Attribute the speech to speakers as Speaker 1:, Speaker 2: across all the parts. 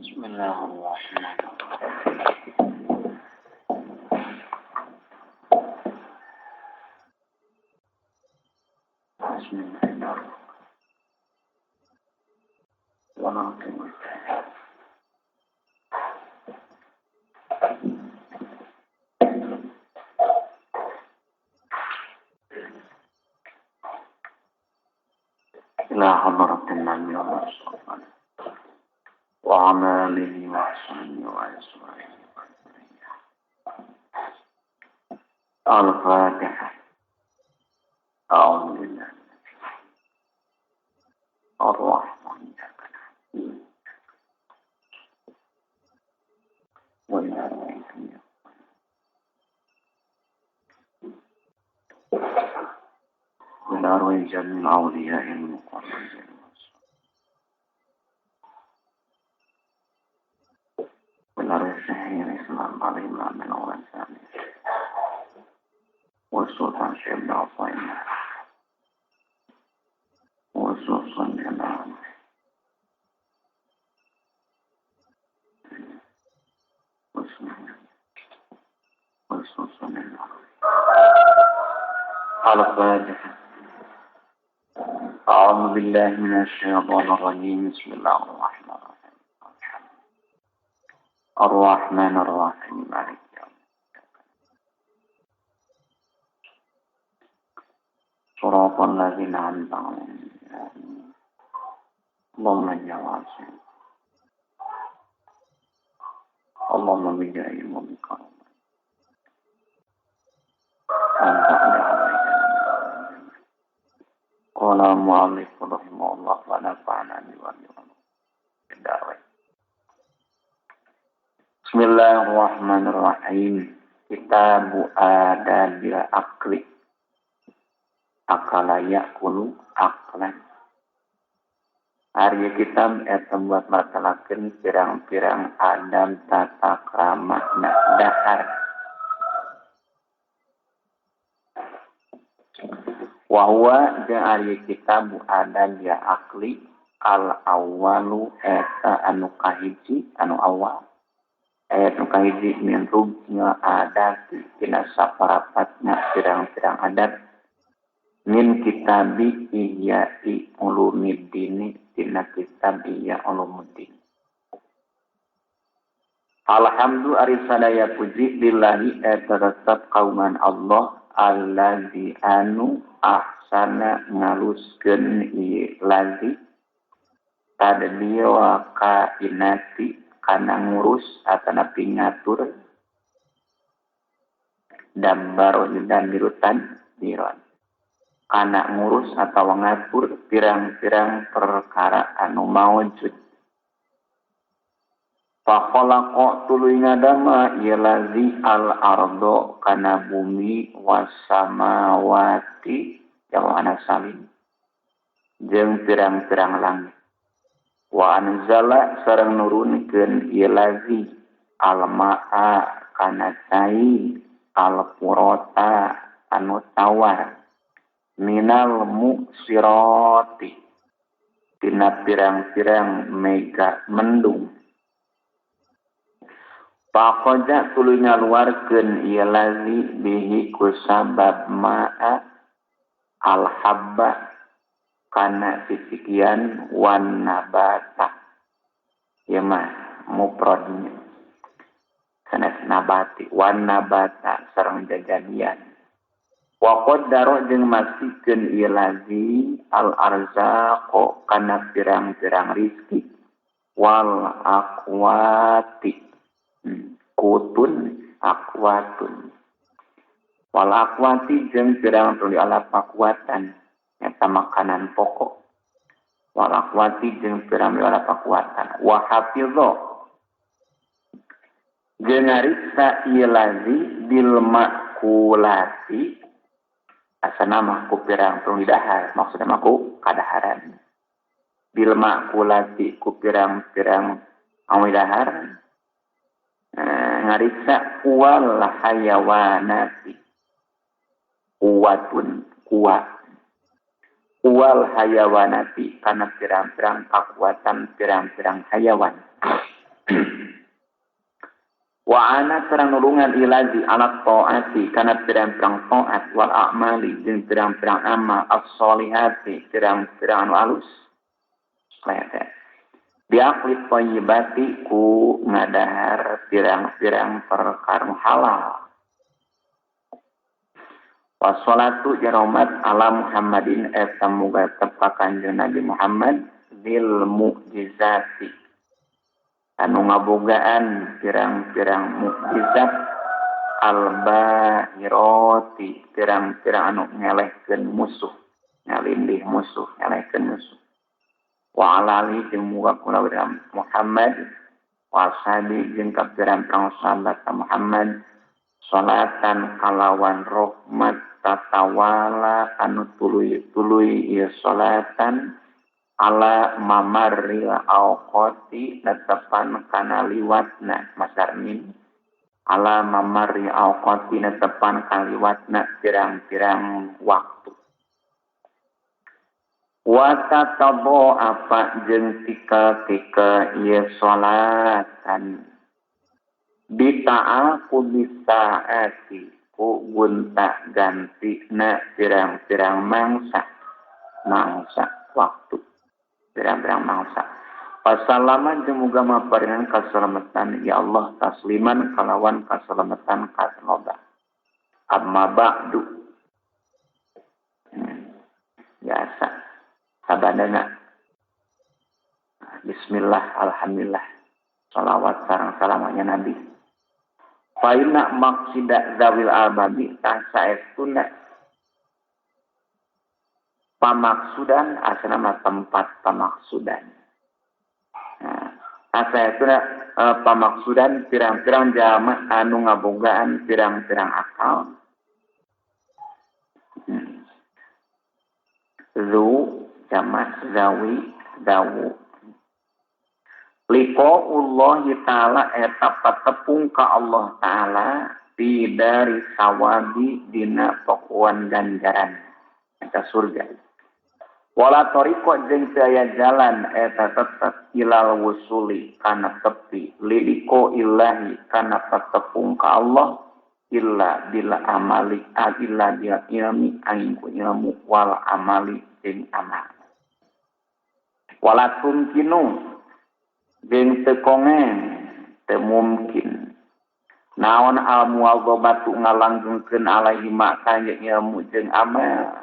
Speaker 1: Bismillahirrahmanirrahim. Bismillahirrahmanirrahim. إلى حضرة النبي المصطفى وعلى آله وصحبه وأزواجه وذريته. الفاتحة. أعوذ بالله من الشيطان الرحمن الرحيم. والأرواح جميع الأولياء المقربين والأرواح الشهير الإسلام عليهم من الغزالي والسلطان شيخ العصيم والسلطان الإمام والسلطان الإمام. الفاتحة. أعوذ بالله من الشيطان الرجيم. بسم الله الرحمن الرحيم. الرحمن الرحيم مالك يوم الدين. صراط الذين أنعمت عليهم. اللهم اجعل اللهم بجاههم وبكرمهم أنت علينا. قال المؤلف رحمه الله ونفعنا بما Bismillahirrahmanirrahim. Kitabu Adabil Akli. Akala yakulu aklan. Ari kitab eta buat martelakeun pirang-pirang adab tata krama na dahar. Wa huwa jeung ari kitab Adabil Akli al awwalu eta anu kahiji anu awal. Ayat nu kahiji min rubnya adat tina saparapatna pirang-pirang adat min kitabi Ihya'i Ulumiddin tina kitab Ihya Ulumuddin. Alhamdu ari sadaya puji lillahi eta tetep kauman Allah allazi anu ahsana ngaluskeun ieu lazi tadbira kainati kana ngurus atana pingatur dambar dan birutan biron kana ngurus atau ngatur pirang-pirang perkara anu maujud. Fa khalaqa tuluy ngadama ieu lazi al ardo kana bumi was samawati jawana salim jeung pirang-pirang langit. Wa anzala sareng nurunkeun ieu lazi almaa kana cai alqurata anu tawar minal muksirati tina pirang-pirang mega mendung. Pakoja tuluy ngaluarkeun ieu lazi bihi kusabab maa alhabba kana sisikian wan nabata. Ya mah mufradnya sanes nabati wan nabata sareng jajadian. Wa qaddara jeung mastikeun ieu lazi al arzaqo kana pirang-pirang rizki wal aqwati. Kutun aqwatun wal aqwati jeung pirang tuluy ala pakuatan nyata makanan pokok wal aqwati jeung pirang ala pakuatan wa hafidho jeung ngariksa ieu lazi bil makulati asana mah ku pirang tuluy dahar maksudna mah ku kadaharan bil makulati ku pirang-pirang anu dahar ngariksa wal hayawanati kuwatun kuat wal hayawanati kana pirang-pirang kakuatan pirang-pirang hayawan. Wa ana sareng nulungan ilazi ala taati kana pirang-pirang taat wal a'mali jeung pirang-pirang amal as-solihati pirang-pirang anu alus. Lete. Biaqli thayyibati ku ngadahar pirang-pirang perkara halal. Wassalatu jaromat ala Muhammadin eta muga tepa kanjeng Nabi Muhammad bil mukjizati anu ngabogaan pirang-pirang mukjizat al-bahirati pirang-pirang anu ngelehkeun musuh, ngalindih musuh, ngelehkeun musuh. Wa ala alihi jeung muga kula Muhammad wa ashabi jeung ka pirang-pirang sahabat Muhammad salatan kalawan rahmat tatawala anu tuluy-tuluy ieu salatan ala mamarril awqati netepan kana liwatna masarmin ala mamarri awqati netepan kana liwatna pirang-pirang waktu wa tatabo apa jeung tika-tika ieu salatan bita'aku bisaati ku gunta ganti na pirang-pirang mangsa mangsa waktu pirang-pirang mangsa. Wassalaman jeung muga maparingan kasalamatan ya Allah tasliman kalawan kasalamatan katloba. Amma ba'du. Biasa. Sabadana. Bismillah, alhamdulillah. Salawat sareng salamanya Nabi. Fa inna maqsida zawil albabi tah saestuna pamaksudan asana tempat pamaksudan. Nah, asa itu pamaksudan pirang-pirang jalma anu ngabogaan pirang-pirang akal. Zu jamak zawi zawu. Liqa'ullahi ta'ala eta patepung ka Allah ta'ala dari sawabi dina pokuan ganjaran eta surga. Wala tariqo jeung teu aya jalan eta tetep ilal wusuli kana tepi liqo illahi kana patepung ka Allah illa bil amali illa bil ilmi angin ku ilmu wal amali jeung amal. Wala tumkinu jeung teu kongen teu mungkin naon al muwadzabatu ngalanggengkeun alaihi ma kana ilmu jeung amal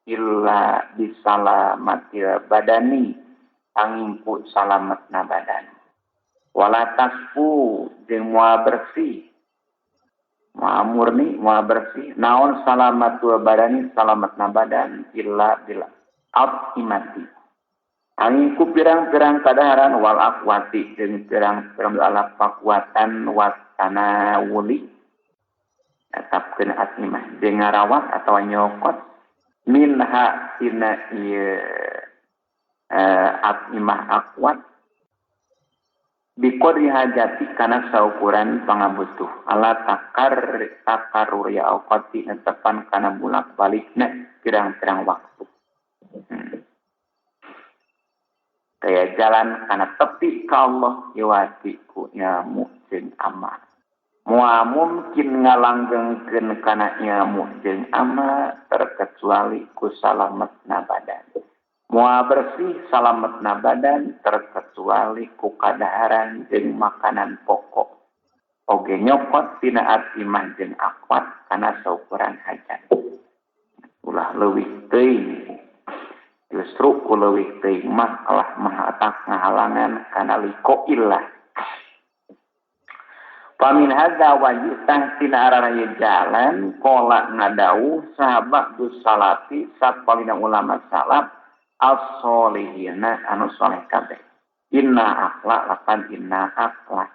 Speaker 1: illa bisalamatil badani angin ku salametna badan. Wala tasfu jeung moal bersih moal murni moal bersih naon salamatul badani salametna badan illa bil atimati angin ku pirang-pirang kadaharan wal aqwati jeung pirang-pirang alat pakuatan wat tanawuli tetapkeun atimah jeung ngarawat atawa nyokot minha tina ieu atimah akwat biqadri hajati kana saukuran pangabutuh ala takar takarur ya awqati netepan kana bulak-balikna pirang-pirang waktu. Kaya jalan kana tepi ka Allah iwati ku ilmu jeung amal. Moal mungkin ngalanggengkeun kana ilmu jeung amal terkecuali ku salametna badan. Moal bersih salametna badan terkecuali ku kadaharan jeung makanan pokok. Oge nyokot tina atimah jeung akwat kana saukuran hajat. Ulah leuwih teuing. Justru ku leuwih teuing mah kalah mahatak ngahalangan kana liko illah. Pamin hadza wajitah tina arana jalan kola ngadauh sahabat salafi sapalina ulama salaf as-solihina anu soleh kabeh. Inna akhlak lapan inna akhlak.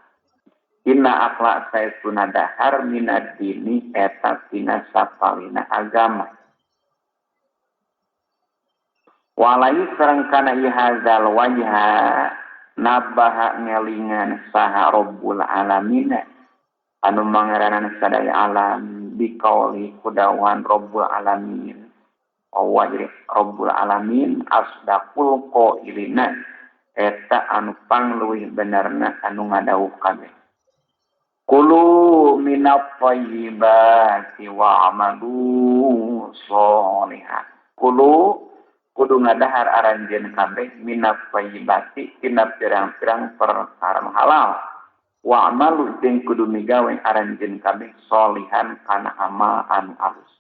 Speaker 1: Inna akhlak saestuna dahar minad dini eta tina sapalina agama. Walai sareng kana ieu hadzal wajha nabaha ngelingan saha Rabbul Alamin anu mangeranan sadaya alam biqauli kudawan Rabbul Alamin. Allah jadi Rabbul Alamin asdaqul qailina Eta anu pangluwih benerna anu ngadawuh kabeh. Kulu minat thayyibati wa'malu sholihan. Kulu kudu ngadahar aranjeun kabeh minat thayyibati tina pirang-pirang perkara halal. Wa'malu jeung kudu migawe aranjeun kabeh sholihan kana amal anu alus.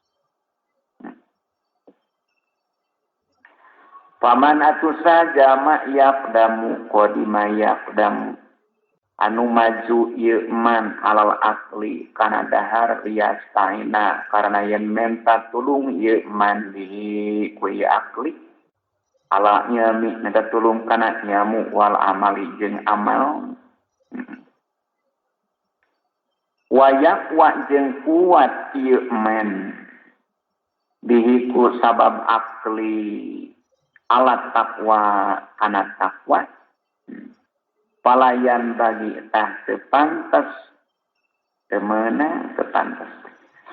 Speaker 1: Paman atusa jama yaqdamu qadima yaqdamu anu maju ieu man alal akli kana dahar liyastaina karena yen menta tulung ieu man bihi ku ieu akli ala nyami menta tulung kana nyamu wal amali jeung amal wayak wa jeung kuat ieu man bihi ku sabab akli alat takwa kana takwa palayan bagi tah sepantas temeuna sepantas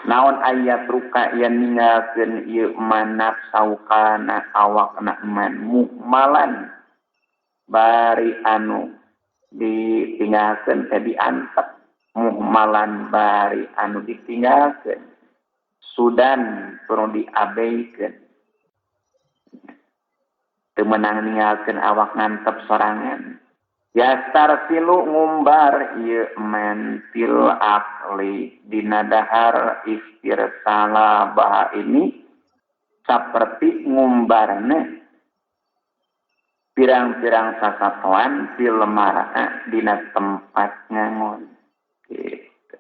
Speaker 1: naon ayat ruka yang ninggalkeun ieu manaf saukana awakna man muhmalan bari anu ditinggalkeun teh diantep muhmalan bari anu ditinggalkeun sudan perlu diabeikeun teu meunang ninggalkeun awak ngantep sorangan. Yastarsilu ngumbar ieu mentil akli dina dahar istirsala baha ini saperti ngumbarna pirang-pirang sasatoan fil mar'a dina tempat ngangon gitu.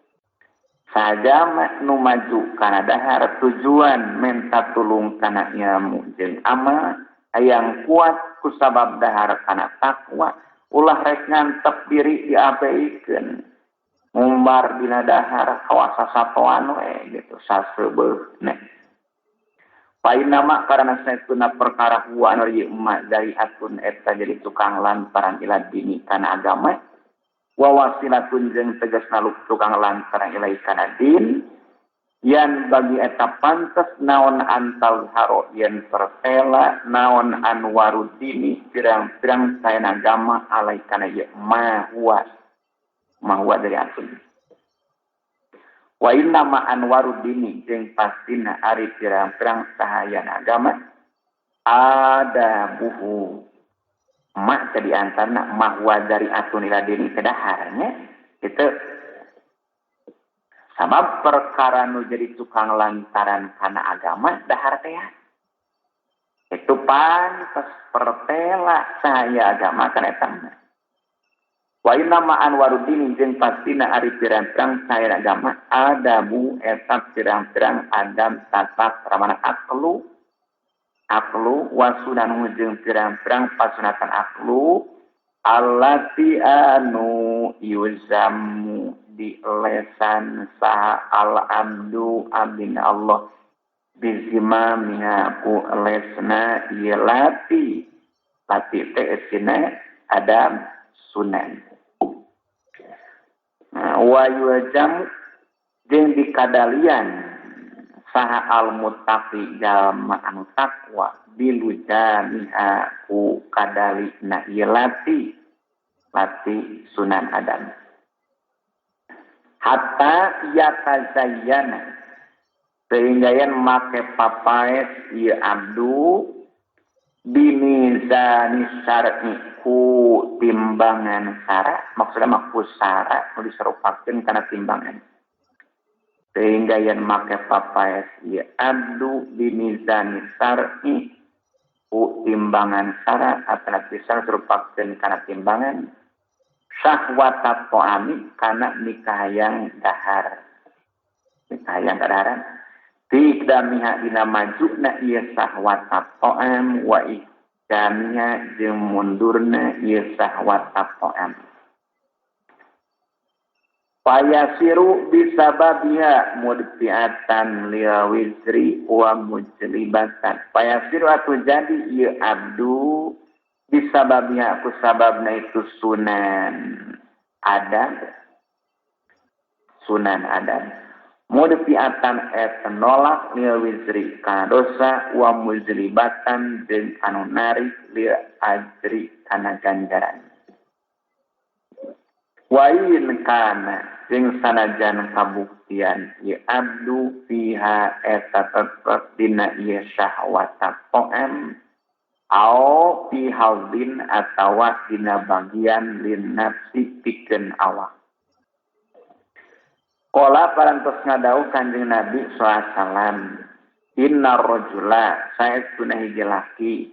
Speaker 1: Sajama nu maju kana dahar tujuan menta tulung kana ilmu jeung amal hayang kuat kusabab dahar kana takwa ulah rek ngantep diri diabeikeun ngumbar dina dahar kawasa satoan we gitu saseubeuhna. Painama karena saestuna perkara huwa anu ieu emak dari atun eta jadi tukang lantaran ila dini kana agama wa wasilatun jeung tegasna tukang lantaran ilai kana din yan bagi eta pantes naon antal haro yen pertela naon anwarudini pirang-pirang saena agama alai kana ieu mahwa mahwa dari atun wa inna ma anwarudini jeung pastina ari pirang-pirang sahayana agama ada buhu mak jadi antarna mahwa dari atun ila dini kedaharnya itu sabab perkara nu jadi tukang lantaran kana agama dahar teh itu pantes pertela saya agama kana eta mah. Wa inna ma anwarudin jeung pastina ari pirang-pirang saya agama adabu eta pirang-pirang adam tata krama aklu aklu wasunan jeung pirang-pirang pasunatan aklu allati anu yuzamu di lesan saha al-abdu abdina Allah bizimamiha ku lesna ieu lati lati teh esina adam sunan wa yujam jeung dikadalian saha al-muttaqi jalma anu takwa bilujamiha ku kadalina ieu lati lati sunan adam hatta yatazayyana sehingga yen make papaes ieu abdu bimizani syar'i ku timbangan sara maksudna mah ku sara nu diserupakeun kana timbangan sehingga yen make papaes ieu abdu bimizani syar'i ku timbangan sara atawa bisa diserupakeun kana timbangan syahwat ta'ami kana nikahayang dahar nikahayang kadaharan tikdamiha dina majuna ieu syahwat ta'am wa ikdamiha jeung mundurna ieu syahwat ta'am fayasiru bisababiha mudfi'atan lil wizri wa mujlibatan fayasiru atuh jadi ieu abdu bisababnya aku sababna itu sunan adam sunan adam Mudfiatan eta nolak lil wizri kana dosa wa muzlibatan jeung anu narik lil ajri kana ganjaran. Wa in kana jeung sanajan kabuktian ieu abdu fiha eta tetep dina ieu syahwat ta'am au fi haldin atawa dina bagian lin nafsi pikeun awak. Qala parantos ngadau Kanjeng Nabi sallallahu alaihi wasallam, innar rajula saestuna hiji laki,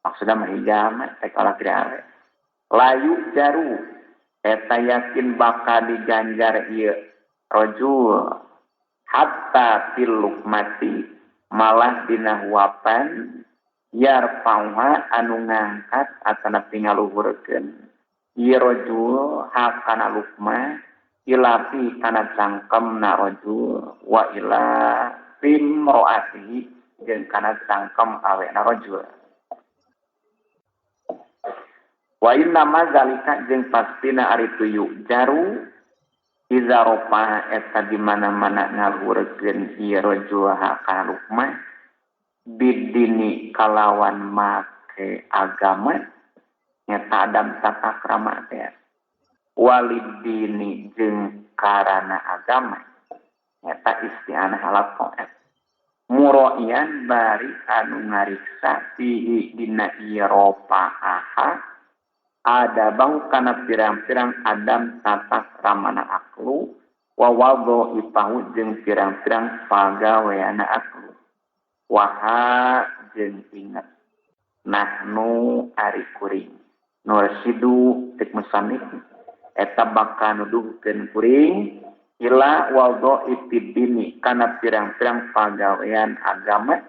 Speaker 1: maksudna mah hiji jalma teh laki awe. Layu jaru eta yakin bakal diganjar ieu rajul hatta fil lukmati malah dina huapan yarfa'uha anu ngangkat atana pingaluhurkeun ieu rajul hakana lukmah ilafi kana cangkem na rajul wa ila fimro'atihi jeung kana cangkem awena rajul. Wa inna ma zalika jeung pastina ari tuyu jaru iza rofa eta di mana-mana ngaluhurkeun ieu rajul hakana lukmah bidini kalawan make agama nyata adam tata krama teh walidini jeung karana agama nyata isti'anah ala ta'at muroian bari anu ngariksa fihi dina ieu rofaha ada bau kana pirang-pirang adam tata kramana aklu wa wadho ipahu jeung pirang-pirang pagaweana aklu waha jeung inget nahnu ari kuring nursidu cek musanif eta bakal nuduhkeun kuring ila wadho itidini kana pirang-pirang pagawean agama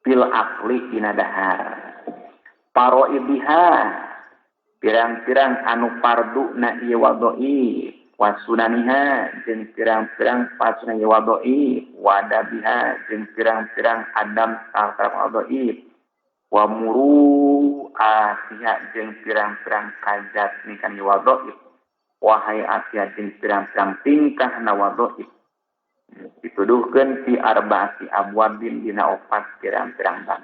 Speaker 1: fil akli dina dahar paroibiha pirang-pirang anu fardu na ieu wadoi wasunaniha jeung pirang-pirang pasuna ieu wadoi wadabiha jeung pirang-pirang adam sarta wadoi wa muru asiha jeung pirang-pirang kajat nikan ieu wadoi wahai asiha jeung pirang-pirang tingkah na wadoi dituduhkeun fi arbaati abwabin dina opat pirang-pirang bab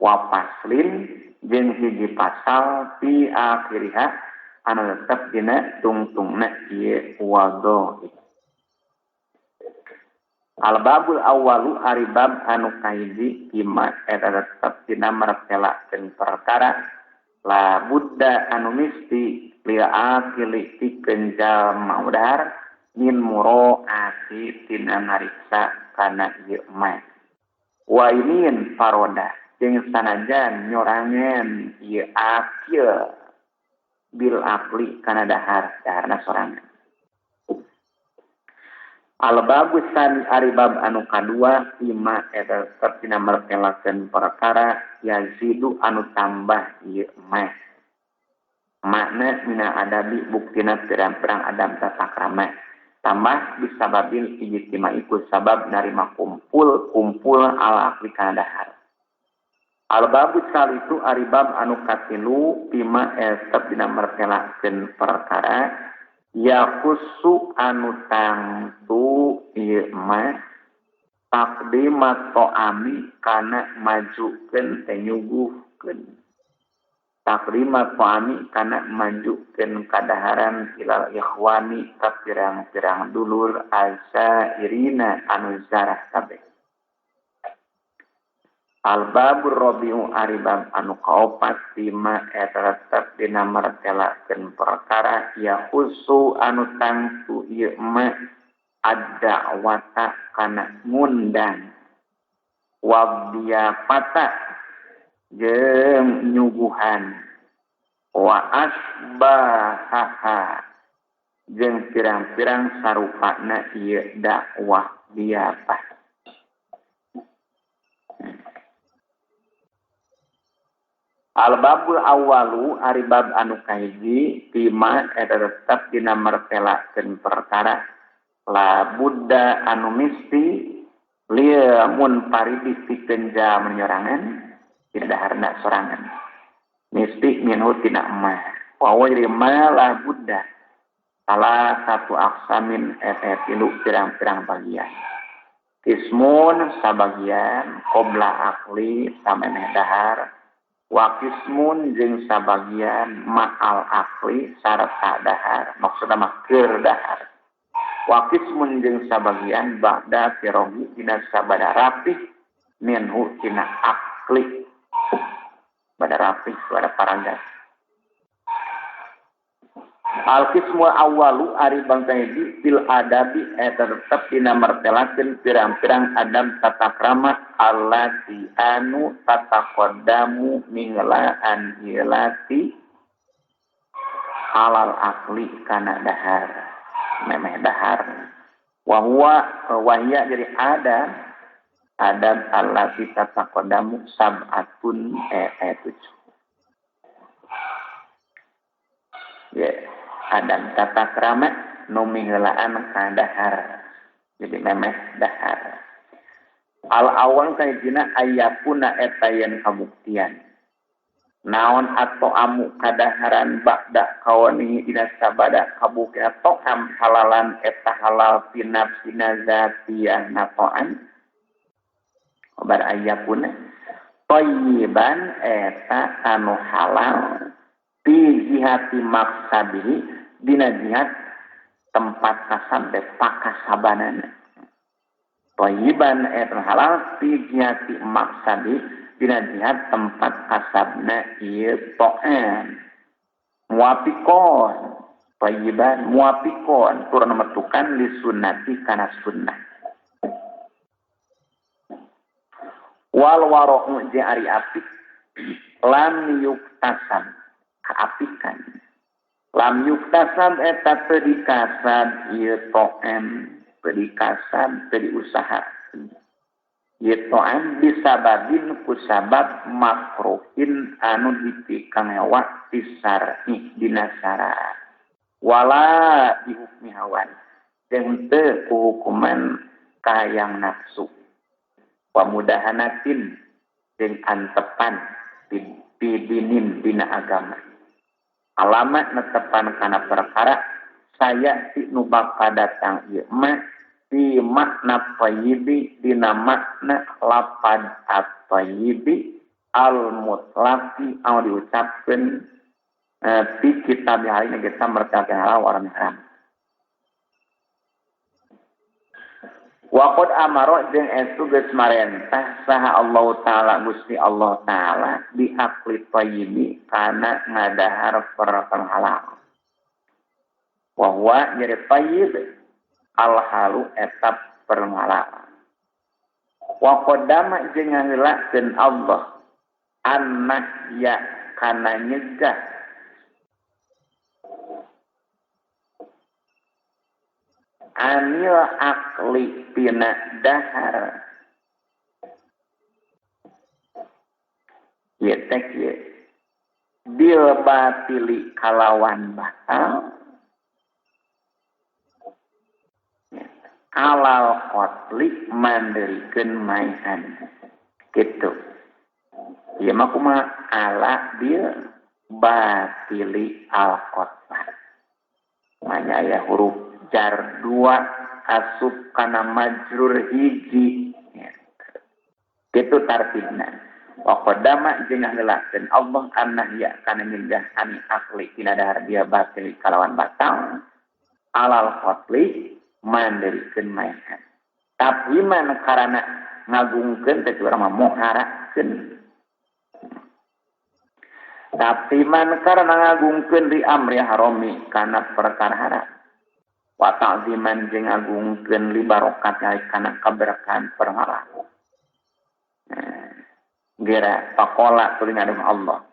Speaker 1: wa faslin jeung hiji pasal fi akhiriha anu tetep dina tungtungna ieu wadoi. Al-babul awwalu ari bab anu kahiji bima eta tetep dina martelakeun perkara la budda anu misti lil aqili pikeun jalma udahar min muroati tina ngariksa kana ieu mah. Wa inin paroda jeung sanajan nyorangan ieu akil bil akli kana dahar daharna sorangan. Al-babu sani ari bab anu kadua lima eta tetep dina martelakeun perkara yazidu anu tambah ieu mah. Makna mina adabi buktina pirang-pirang adam tata krama tambah bisababil ijtima'i ku sabab narima kumpul-kumpul ala akli kana dahar. Al-babu salisu ari bab anu katilu bima tetep dina martelakeun perkara yakusu anu tangtu ieu mah taqdimat ta'ami kana majukeun teh nyuguhkeun taqdimat ta'ami kana majukeun kadaharan ilal ikhwani ka pirang-pirang dulur asairina anu zarah kabeh. Al-babur rabi'u ari bab anu kaopat lima eta tetep dina martelakeun perkara yahusu anu tangtu ieu mah ad-da'wata kana ngundang wabdiyafata jeung nyuguhan wa asbahaha jeung pirang-pirang sarupana ieu dakwah diyafah. Al-babul awwalu ari bab anu kahiji bima eta tetep dina martelakeun perkara la budda anu misti lieu munfaridi pikeun jalma nyorangan dina daharna sorangan misti minhu tina emah wa wa ma la budda Salah satu aksamin eta tilu pirang-pirang bagian. Kismun sabagian qobla akli samemeh dahar, wa kismun jeung sabagian ma'al akli sarta dahar, maksudna mah keur dahar. Wa kismun jeung sabagian ba'da firogi dina sabada rapih minhu tina akli, bada rapih bada parandas. Al-qismu awwalu ari bangsa hiji fil adabi eta tetep dina martelakeun pirang-pirang adab tata krama allati anu tataqaddamu minglaan ilati halal akli kana dahar memeh dahar wa huwa wahya jadi adab adab allati tataqaddamu sab'atun tujuh. Ya, adam tata krama nu miheulaan ka dahar. Jadi memeh dahar. Al awal kahijina ayakuna eta yen kabuktian. Naon atau amu kadaharan ba'da kawani dina sabada kabuktian to'am halalan eta halal pinafsina zatiyah nato'an. Kabar ayakuna thayyiban eta anu halal fi jihati maksabihi dina jihad tempat kasab teh pakasabanana. Thayyiban eta halal fi jihati maksabi dina jihad tempat kasabna ieu to'an. Muwafiqon thayyiban muwafiqon tur nemetukan li sunnati kana sunnah. Wal wara'u jeung ari apik lam yuktasab kaapikan. Lam yuktasab eta teu dikasab ieu to'an, teu dikasab, teu diusahakeun. Ieu to'an disababin ku sabab makruhin anu dipikangewa tisar'i dina syara. Wala dihukmi hawan jeung teu ku hukuman kahayang nafsu. Pamudahanatin jeung antepan pidinin dina agama. Alamat netepan kana perkara saya ti nu bakal datang ieu mah fi makna thayyibi dina makna lapad at-thayyibi al mutlaqi anu diucapkeun fi kitab hari ini kita mertakeun halal warna haram. Wa qad amara jeung estu geus marentah saha Allah taala Gusti Allah taala bi akli thayyibi kana ngadahar perkara halal. Wa huwa jadi thayyib al halu eta perkara halal. Wa qaddama jeung ngaheulakeun Allah annahya kana nyegah anil akli tina dahar. Ieu teh ieu bil batili kalawan batal alal qatli mandirikeun maihan kitu. Ieu mah kumaha ala bil batili al qatla. Manya aya huruf jar dua asup kana majrur hiji kitu tartibna. Wa qadama jeung ngaheulakeun Allah annahya kana nyegah ani akli tina dahar dia batil kalawan batal alal qatli mandirikeun maehan. Tapi man karana ngagungkeun teh urang mah moharakeun. Tapi man karana ngagungkeun li amri harami kana perkara haram. Wa ta'ziman jeung ngagungkeun li barokat kana kaberkahan perkara. Gera faqala tuluy ngadum Allah.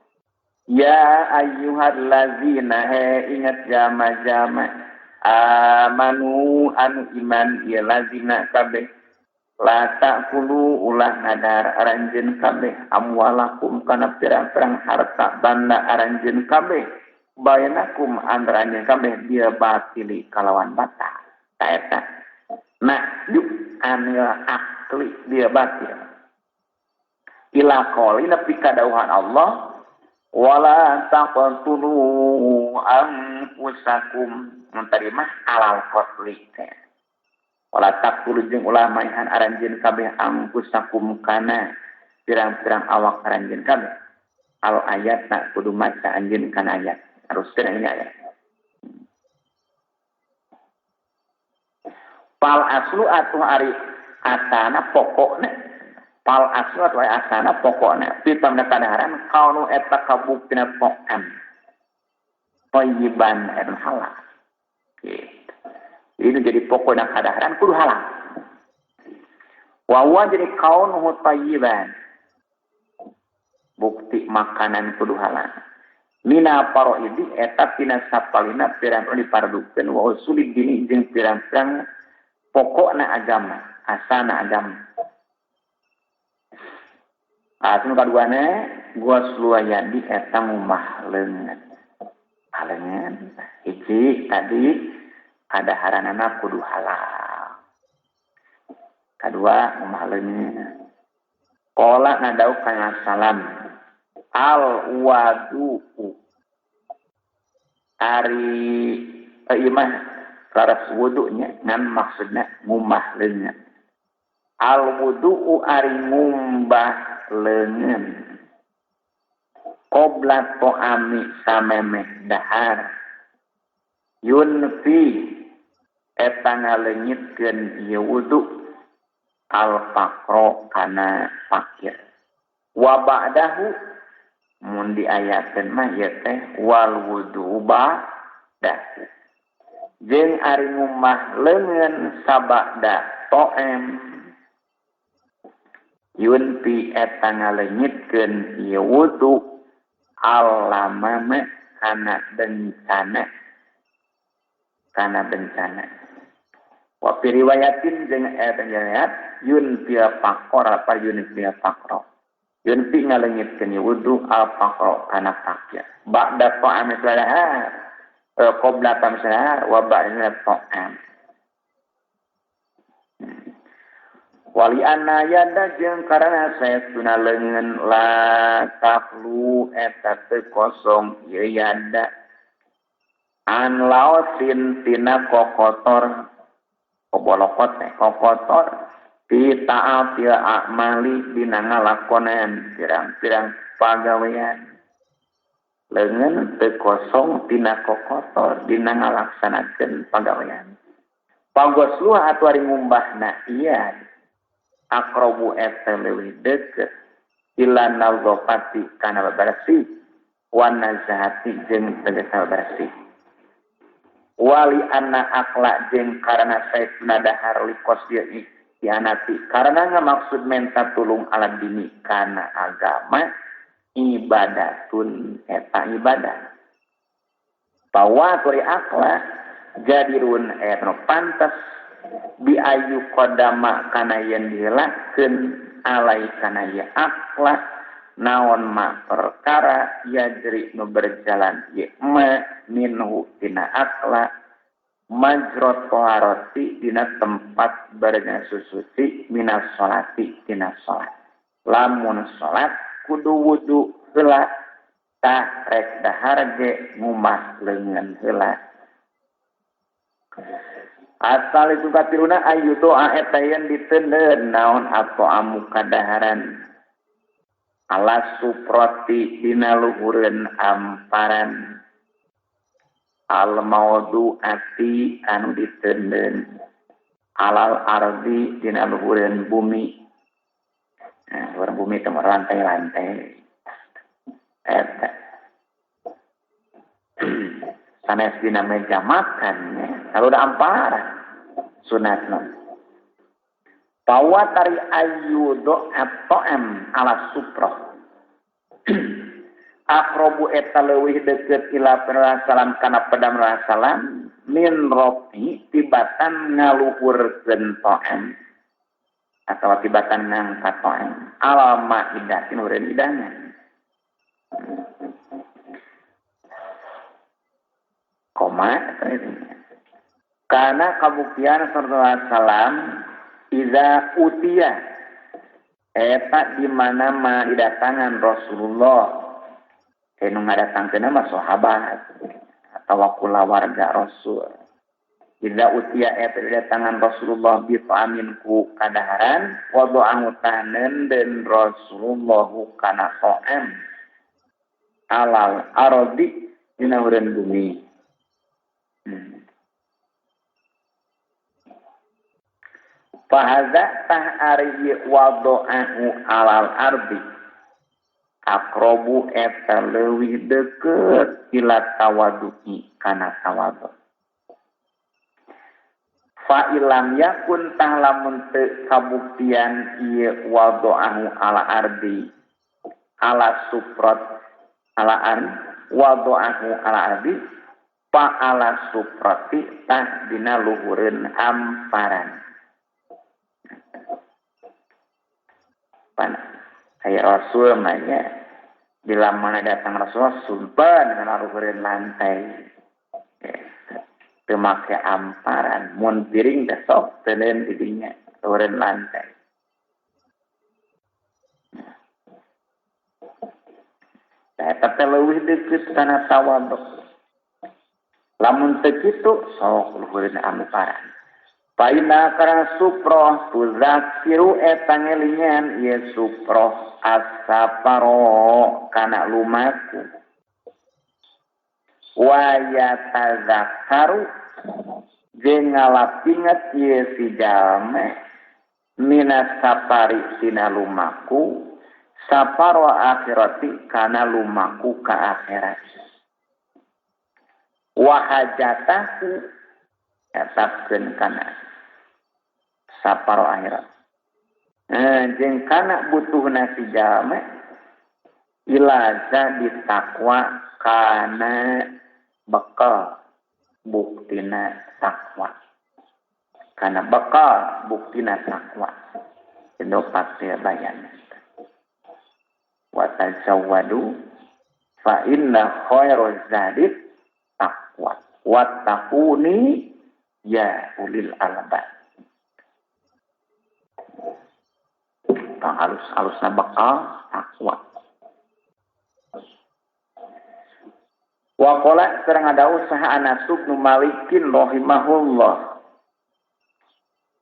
Speaker 1: Ya ayyuhallazina he ingat jama-jama amanu anu iman ieu lazina kabeh la ta'kulu ulah ngadar aranjeun kabeh amwalakum kana pirang-pirang harta banda aranjeun kabeh bainakum antara anjeun kabeh dia batili kalawan batal. Ta eta nah yuk anil akli dia batil ila qoli nepi ka dawuhan Allah Wala taqtulu anfusakum mun tadi mah alal qatli teh. Wala taqtulu jeung ulah maehan aranjeun kabeh anfusakum kana pirang-pirang awak aranjeun kabeh. Al ayat tak kudu maca anjeun kana ayat. Haruskeun ini ayat. Pal aslu atuh ari asana pokokna. Pal aslu atuh ari asana pokokna. Pitam kadaharan kaunu eta kabuktina pokan. Thayyiban eta halal. Gitu. Ini jadi pokokna kadaharan kudu halal. Wa huwa jadi kaunuhu thayyiban. Bukti makanan kudu halal. Mina paroidi eta tina sapalina pirang-pirang dipardukeun wa usulid dini jeung pirang-pirang pokokna agama, asana agama. Atuh kaduana gua yadi eta ngumah leungeun. Leungeun hiji tadi kadaharanana kudu halal. Kadua ngumah leungeun. Qala ngadau kana salam al wudu ari ieu mah laras wudunya ngan maksudna ngumah leungeun. Al wudu ari ngumbah leungeun qabla ta'ami samemeh dahar yunfi eta ngaleungitkeun ieu wudu al faqra kana fakir wa ba'dahu mun diayakeun mah ieu teh wal wudu ba'dahu jeung ari ngumah leungeun sabada to'em yunfi eta ngaleungitkeun ieu wudu alamama kana bencana wa fi riwayatin jeung eta riwayat yunfi faqra apa yunfi faqra yunfi ngaleungitkeun wudu al faqra kana fakir ba'da ta'am salah qabla ta'am salah wa ba'da ta'am wali anna yada jeung karana saestuna leungeun la taflu eta teu kosong ieu yada an laosin tina kokotor kobolokot teh kokotor fi ta'atil a'mali dina ngalakonan pirang-pirang pagawean leungeun teu kosong tina kokotor dina ngalaksanakeun pagawean pagosluh atuh ari ngumbahna ieu akrobu eta leuwih deukeut ila nazafati kana bersih wa nazahati jeung tegasna bersih wali anna akla jeung karana saestuna dahar likos ieu ianati karana ngamaksud menta tulung ala dini kana agama ibadatun eta ibadah pawa turi akla jadirun eta pantes bi ayu qadama kana yen dilakeun alai kana ye akla naon ma perkara yajri nu berjalan ye ma minhu tina akla majrat taharati dina tempat bareng susuci minas sholati tina salat lamun salat kudu wudu heula tah rek dahar ge ngumah leungeun heula. Asal itu katiruna ayu doa eta yen diteundeun naon atau amu kadaharan ala suproti dina luhureun amparan al maudu'ati anu diteundeun alal ardi dina luhureun bumi. Nah, luhureun bumi teh lantai-lantai eta sanes dina meja makan ya. Kalau udah amparan sunatna. Pawa tari ayu doa to'em ala supra. Akrobu eta leuwih deukeut ila salam kana padam salam min rofi tibatan ngaluhurkeun to'em atawa tibatan ngangkat to'em ala maidatin ureureun hidangan. Koma karena kabuktian sallallahu alaihi wasallam iza utia eta di mana ma didatangan Rasulullah Nu ngadatangkeun mah sahabat atawa kulawarga Rasul. Idza utiya eta didatangan Rasulullah bi ta'amin ku kadaharan wada'ahu tahnen den Rasulullah kana ta'am alal ardi dina hureun bumi. Fahaza tah ari wada'ahu alal ardi akrobu eta leuwih deukeut ila tawadu'i kana tawadhu. Fa ilam yakun tah lamun teu kabuktian ieu wada'ahu ala ardi ala suprot ala an wada'ahu ala ardi fa ala suproti tah dina luhureun amparan. Pan aya Rasul mah nya bila mana datang Rasul sumpen kana luhureun lantai. Teu make amparan mun piring teh sok teuneun di dinya luhureun lantai. Nah, eta teh leuwih deukeut kana tawadhu. Lamun teu kitu sok luhureun amparan. Paina karang suproh tuzakiru eta ngelingan ieu suproh asaparo kana lumaku. Wa yatazakkaru jeung ngalapinget ieu si jalma minas safari tina lumaku safaro akhirati kana lumaku ka akhirat. Wa hajatahu etapkeun kana saparo akhirat. Jeung kana butuhna si jalma ilaza ditakwa kana bekal buktina takwa. Kana bekal buktina takwa. Itu pasti bayan. Wa tazawwadu fa inna khairaz zadi taqwa wattaquni ya ulil albab. Tang alus-alusna bekal takwa. Wa qala sareng ada usaha Anas bin Malikin rahimahullah.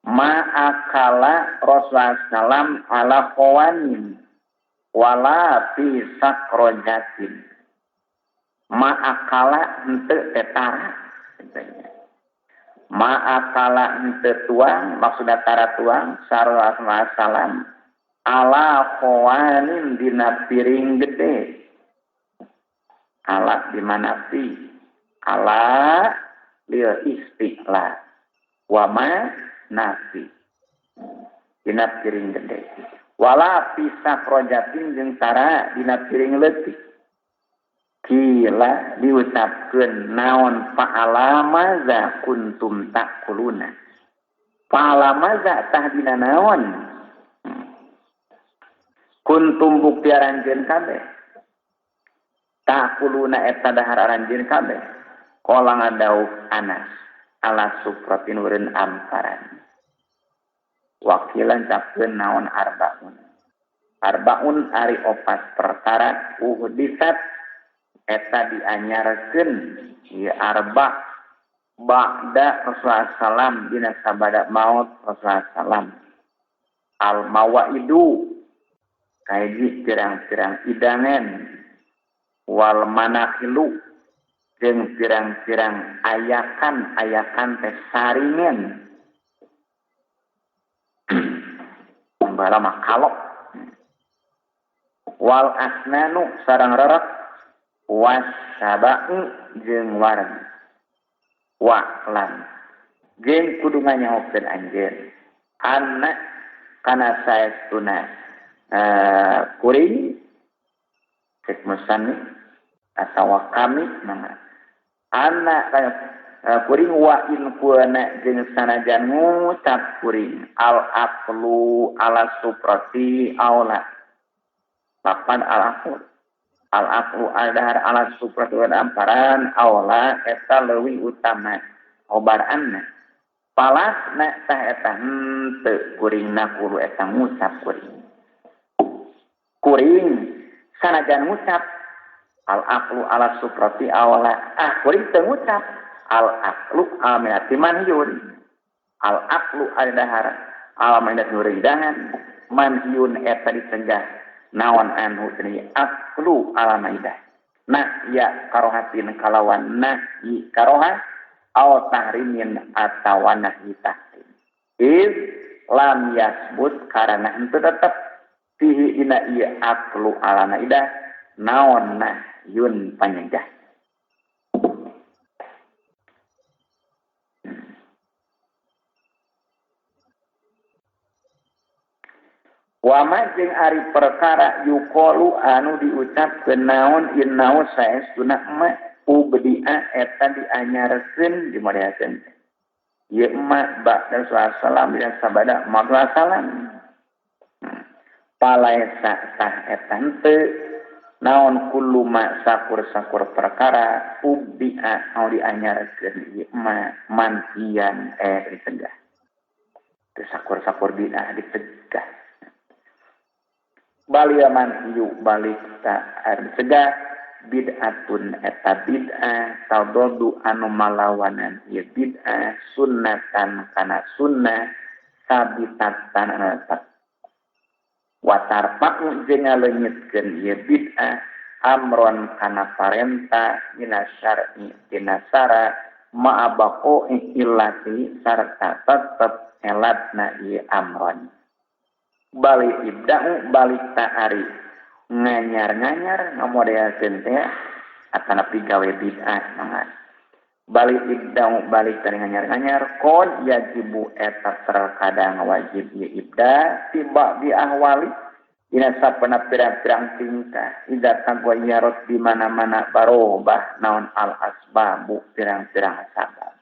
Speaker 1: Ma akala Rasulullah sallam ala qawanin wala fi sakrojatin. Ma akala henteu tetara. Ma akala henteu tuang, maksudna tara tuang sallallahu alaihi wasallam ala qawanin dina piring gede. Ala di mana fi ala lil istiqla wa ma nafi dina piring gede wala pisah projatin jeung tara dina piring leutik kila diucapkeun naon fa'ala maza kuntum ta'kuluna fa'ala maza tah dina naon kuntum bukti aranjeun kabeh ta'kuluna eta dahar aranjeun kabeh qala ngadauh Anas ala supratin ureun amparan wakilan capkeun naon arbaun arbaun ari opat perkara uhdisat eta dianyarkeun ieu arba ba'da Rasulullah sallam dina sabada maut Rasulullah sallam al mawaidu kahiji pirang-pirang idangan wal manakhilu jeung pirang-pirang ayakan-ayakan teh saringan bala mah kalok wal asnanu sareng rerek wasaba'u jeung wareg wa lan jeung kudu nganyahokeun anjeun anna kana saestuna kuring cek musani atawa kami mangga anak kuring wa in kuna jeung sanajan ngucap kuring al aqlu ala suprati aula papan al aqlu al aqlu adhar ala suprati wa amparan aula eta leuwih utama obaranna palasna tah eta henteu kuringna kudu eta ngucap kuring kuring sanajan ngucap Al aqlu ala suprati awala. Ah kuring teu ngucap al aqlu aminati manhiyun. Al aqlu ari dahar ala mainat hidangan manhiyun eta dicegah naon anhu teu aqlu ala maidah. Nah ya karohatin kalawan nahyi karoha aw tahrimin atawa nahyi tahrim. Iz lam yasbut karana henteu tetep fihi dina ieu aqlu ala maidah naon nahyun panyegah. Wama jeung ari perkara yuqalu anu diucapkeun naon innau saestuna ma ubdi'a eta dianyarkeun dimodeakeun. Ieu ma ba'da salam dina sabada ma salam. Palaesa tah eta henteu naon kullu ma sakur-sakur perkara ubdi'a anu dianyarkeun ieu ma manhian dicegah. Teu sakur-sakur bid'ah dicegah. Balia manhiyu balik ta dicegah bid'atun eta bid'ah tadodu anu malawanan ieu bid'ah sunnatan kana sunnah sabitatan anu tetep. Watarfa'u jeung ngaleungitkeun ieu bid'ah amron kana parentah mina syar'i tina sara ma'abaqo illati sarta tetep elatna ieu amron. Balik ibda'u balik ta'ari nganyar-nganyar ngamodeakeun teh atanapi gawe bid'ah mangga. Balik ibda'u balik tari nganyar-nganyar kon yajibu eta terkadang wajib ieu ibda tiba bi ahwali dina sapana pirang-pirang tingkah idza taghayyarot di mana-mana barobah naon al asbabu pirang-pirang sabab.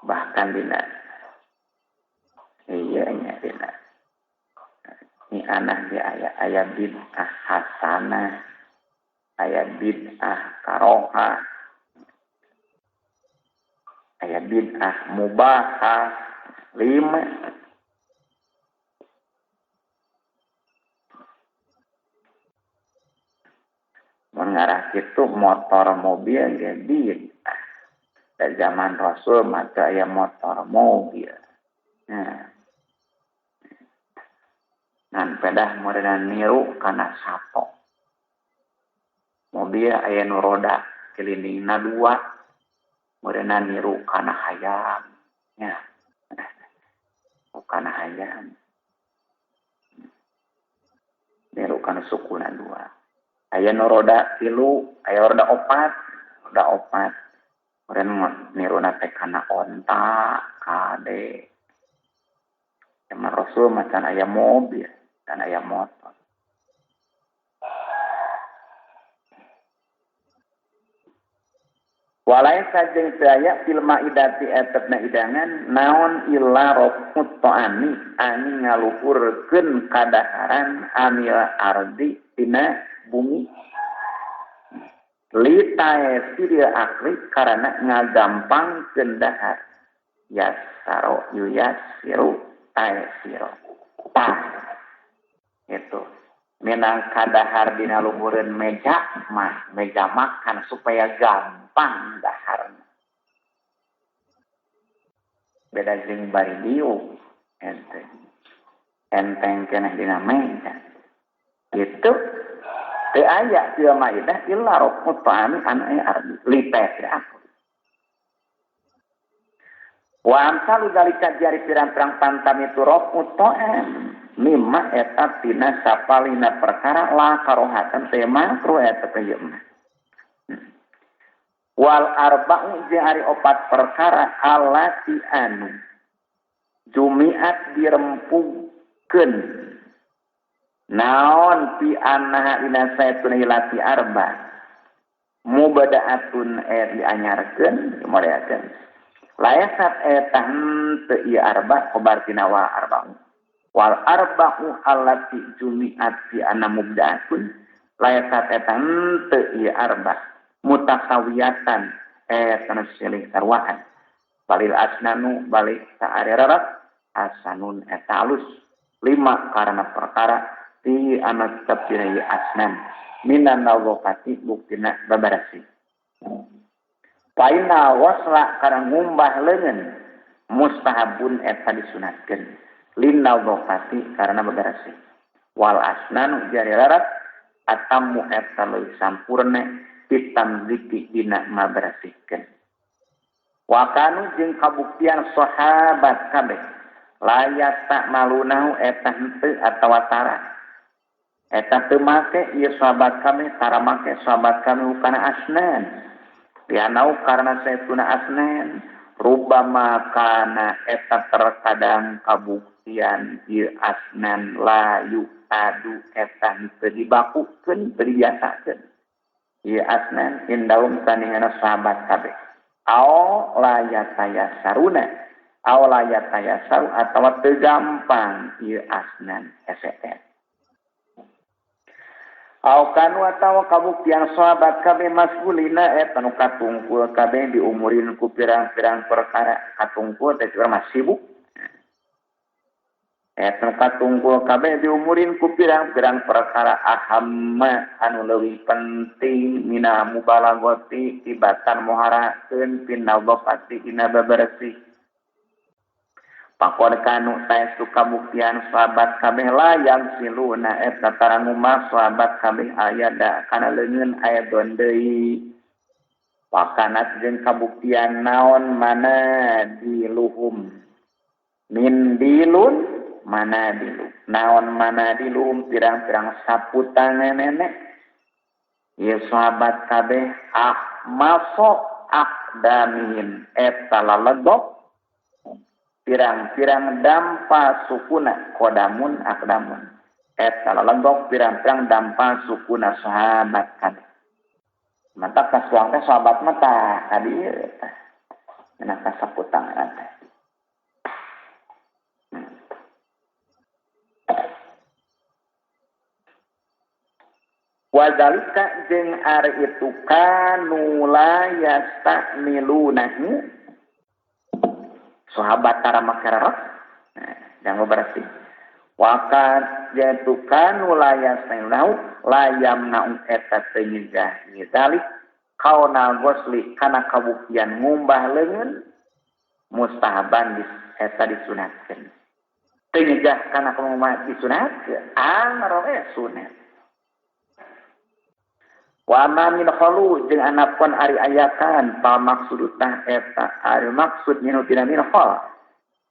Speaker 1: Bahkan dina iya nya dina ni anah di aya bid'ah hasanah, aya bid'ah karohah, aya bid'ah mubahah, lima. Mun ngarah kitu motor mobil ge bid'ah. Da zaman Rasul mah teu aya motor mobil. Nah. Ngan pedah meureunana niru kana sato. Mobil aya nu roda kelilingna dua, meureunana niru kana hayam. Nya. Kana hayam. Niru kana sukuna dua. Aya nu roda tilu, aya roda opat, roda opat. Meureun niruna teh kana onta, kade. Zaman Rasul macan aya mobil dan aya motor. Walaisa jeung teu aya fil maidati etepna hidangan naon illa rafut ta'ami ani ngaluhurkeun kadaharan anil ardi tina bumi li taesiril akli karana ngagampangkeun dahar yasaro yuyasiru taesiro tah itu minang kadahar dina luhureun meja mah meja makan supaya gampang daharna beda jeung bari diuk enteng enteng keneh dina meja gitu teu aya fil maidah illa rafut ta'ami an ardi li taesir akli. Wa amsalu zalika jari pirang-pirang pantam itu rafut ta'am mimma eta tina sapalina perkara la karohatan teh makruh eta teh ieu mah. Wal arba'u jeung ari opat perkara allati anu jumiat dirempukeun naon fi annaha dina saetuna ilati arba mubada'atun dianyarkeun dimodeakeun laesat eta henteu ieu arba khobar tina wa arba'u wal arba'u allati jumi'at fi anna mubda'atun laesat eta henteu ieu arba mutasawiyatan eta nu silih sarwaan balil asnanu balik ta ari rarat asanun eta alus lima karena perkara fi anu tetep dina ieu asnan minan nadhafati buktina babarasih. Faina wasla karena ngumbah leungeun mustahabun eta disunatkeun lin nadhafati karena babarasih. Wal asnanu jari larat atamu eta leuwih sampurna pitamziki dina mabarasihkeun. Wa kanu jeung kabuktian sahabat kabeh layat tak malunahu eta henteu atawa tara eta teu make ieu sahabat kami tara make sahabat kami kana asnan lianau karena saestuna asnan rubama kana eta terkadang kabuktian ieu asnan layu adu eta henteu dibakukeun teu dibiasakeun ieu asnan indaum tandingana sahabat kabeh aw layatayasaruna aw layatayasaru atawa teu gampang ieu asnan SN aw kanu atawa kabuktian sahabat kabeh masgulina eta nu katungkul kabeh diumurin ku pirang-pirang perkara katungkul teh urang mah sibuk eta nu katungkul kabeh diumurin ku pirang-pirang perkara ahamma anu leuwih penting mina mubalagoti tibatan muharakeun pinadhafati dina babersih. Pakor kanu saestu kabuktian sahabat kabeh layang siluna eta tarangumah sahabat kabeh ayada kana leungeun aya deui. Wakanat jeung kabuktian naon mana diluhum min dilun mana dilu naon mana diluhum pirang-pirang sapu tangan nenek ieu sahabat kabeh ahmaso akdamin eta lalegok pirang-pirang dampa sukuna kodamun akdamun eta lalegok pirang-pirang dampa sukuna sahabat kabeh. Mantap kasuang teh sahabat mah tah ka dieu tah cenah kasapu tangan teh. Wazalika jeung ari itu kanu la yastamilunahu sahabat tara make rerot nah janggo bersih. Wakat jatuh kanu la yastamilunahu layam naung eta teu nyegah zalik kauna gosli kana kabuktian ngumbah leungeun mustahaban eta disunatkeun teu nyegah kana kumaha disunatkeun anggar we sunat. Wa ma min khalu jeung anapun ari ayakan pa maksud tah eta ari maksud nyinu tina min khal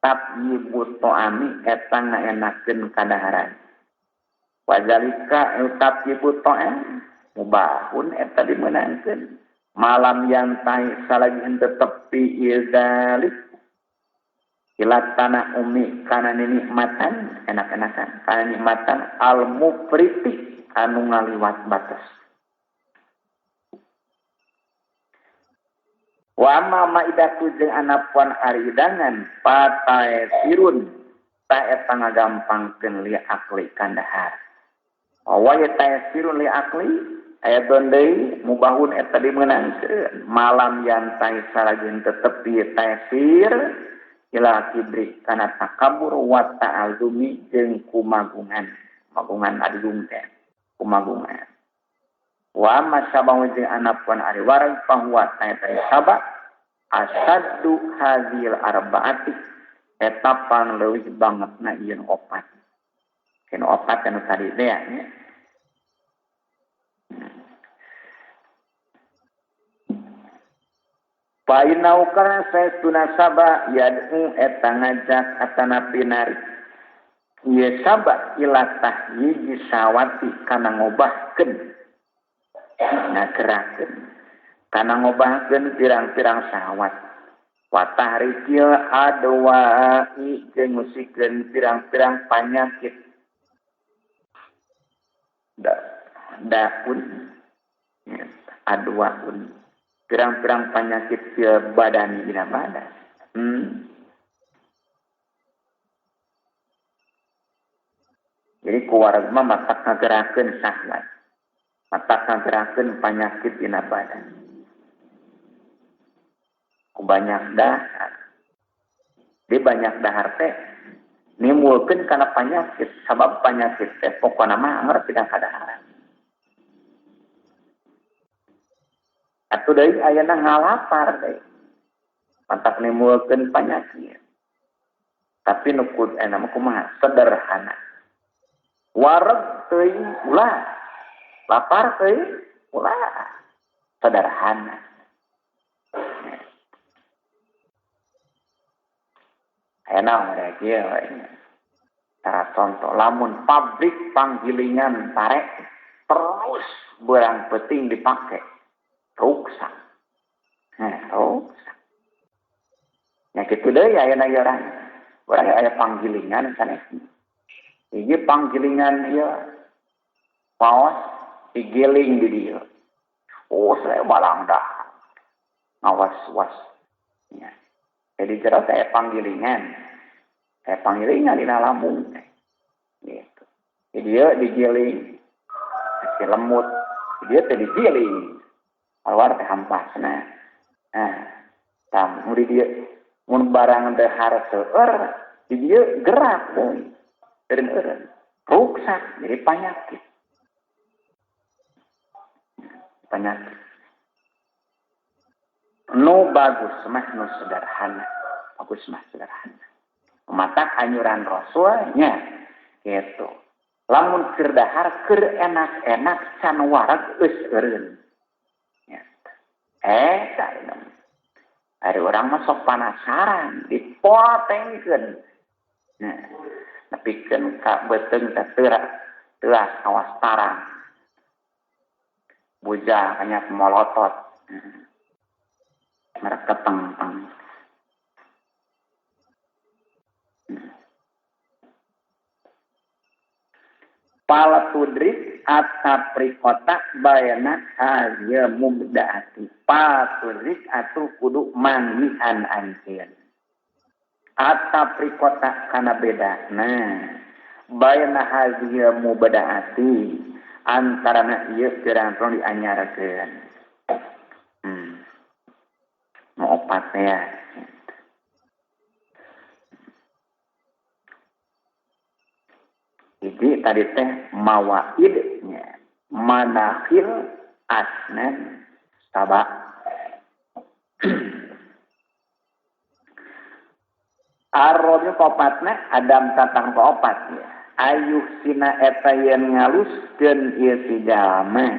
Speaker 1: tabyibu ta'ami eta ngaenakeun kadaharan. Wazalika tabyibu ta'am mubahun eta dimeunangkeun malam yang tai salagi henteu tepi ieu zalik ila tanah umi kana nikmatan enak-enakan kana nikmatan al mufriti anu ngaliwat batas. Wa amma maidatu jeung anapun ari hidangan patae sirun ta eta ngagampangkeun li akli kandahar. Wa ya taesirun li akli aya deui mubahun eta dimeunangkeun malam yantai salajeng tetep taesir ila kibri kana takabur wa ta'azumi jeung kumagungan. Magungan adigung teh kumagungan. Wa amma sabahu jeung anapun ari wareg pahuwa ta saba asaddu hadhil arbaati eta pangleuwih bangetna ieu opat. Kena opat anu tadi teh nya. Fa inau kana saestuna saba yad'u eta ngajak atanapi narik. Ieu saba ila tahyiji sawati kana ngobahkeun ngagerakeun kana ngobahkeun pirang-pirang syahwat wa tahrikil adwa'i jeung ngusikeun pirang-pirang panyakit daun adwaun pirang-pirang panyakit fil badan dina badan. Jadi kuwareg mah matak ngagerakeun syahwat matak ngagerakeun panyakit dina badan. Ku banyak dahar. Di banyak dahar teh Nimbulkeun kana panyakit sabab panyakit teh pokona mah anger tina kadaharan. Atuh deui ayeuna ngalapar deui. Mantak nimbulkeun panyakit. Tapi nu kudu enak mah kumaha? Sederhana. Wareg teuing ulah. Lapar teuing ulah. Sederhana. Enak mereka kieu we. Tara contoh lamun pabrik panggilingan pare terus berang penting dipake ruksak. Nah, ruksak. Nya kitu deui ayeuna ieu urang. Urang aya panggilingan sanes. Hiji panggilingan ieu paos digiling di dieu. Oh, saya balang dah. Ngawas-was. Ya. Jadi jero saya panggilingan. Saya panggilingan dina lambung teh. Gitu. Jadi dia digiling. Si lemut. Dia teh digiling. Keluar teh hampasna. Nah, tah mun di dieu mun barang dahar seueur, di dieu gerak deui. Eureun-eureun. Ruksak jadi panyakit. Penyakit. Nu bagus mah nu sederhana. Bagus mah sederhana. Matak anyuran Rasulnya gitu. Lamun keur dahar keur enak-enak can wareg geus eureun. Eta ari urang mah sok panasaran dipotengkeun. Nah, nepikeun ka beuteung teh teuas awas tarang. Bujang hanya molotot. Mereka teng-teng. Pala tudrik ataprikota bayana haziya mubdaati. Patudrik atuh kudu manggihan anjeun. Ataprikota kana beda. Nah, bayana haziya mubdaati antarana ieu pirang-pirang dianyarkeun. Nu opat ya. Jadi tadi teh mawaidnya manakhil asnan sabah. Arrobi kopatna adam tatang kopat ya. Ayuh sina eta yen ngaluskeun ieu si jalma.